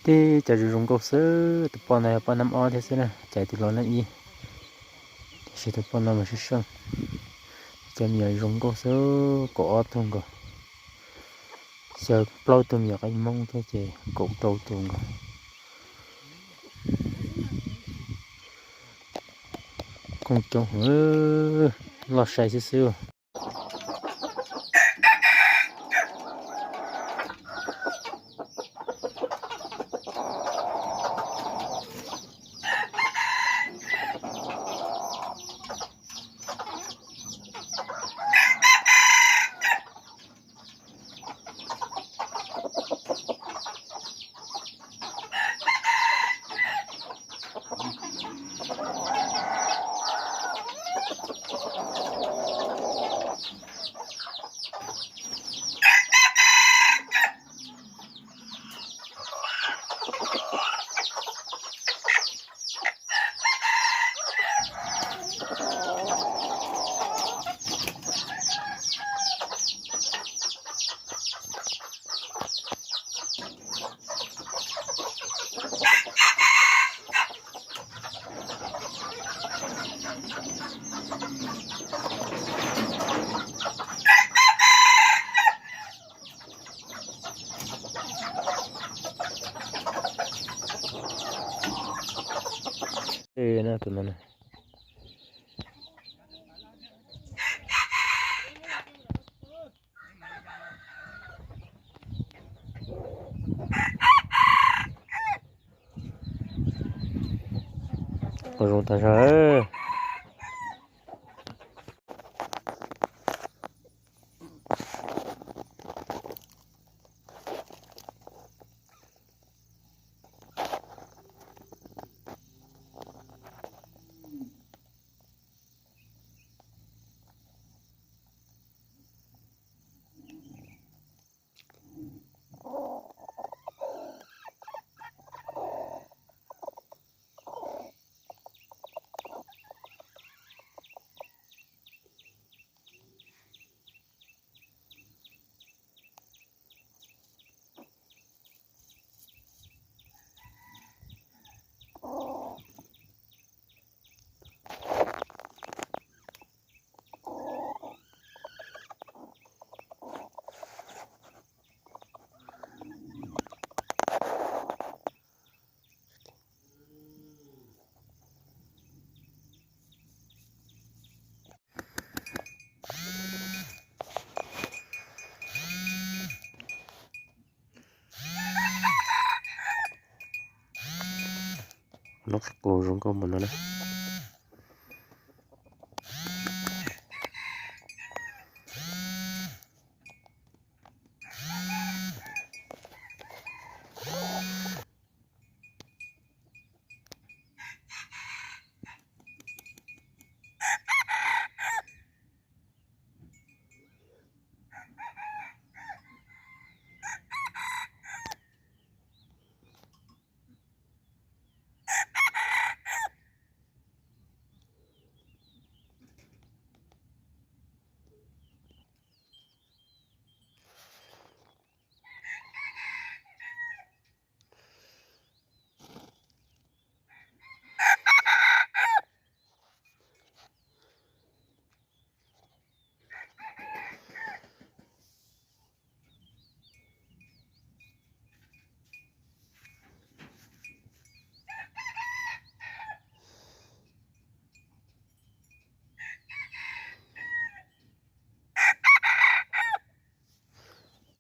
Tib co zoo zoo nkauj xwb, tus poj no yog poj nab ob thiab xwb na, cas tus laus nab ib. Tiam sis tus poj no mas sib seej. Cov me nyuam zoo nkauj xwb, kaum ob tug nkaus. Xyaw plaub tug me nyuam qaib Hmoob thiab ces kaum rau tus nkaus. Kooj coob, loj sai xwb xwb. Tus no na. Qhov zoo tag zog. Lub qhov qus zoo nkauj npaum no na.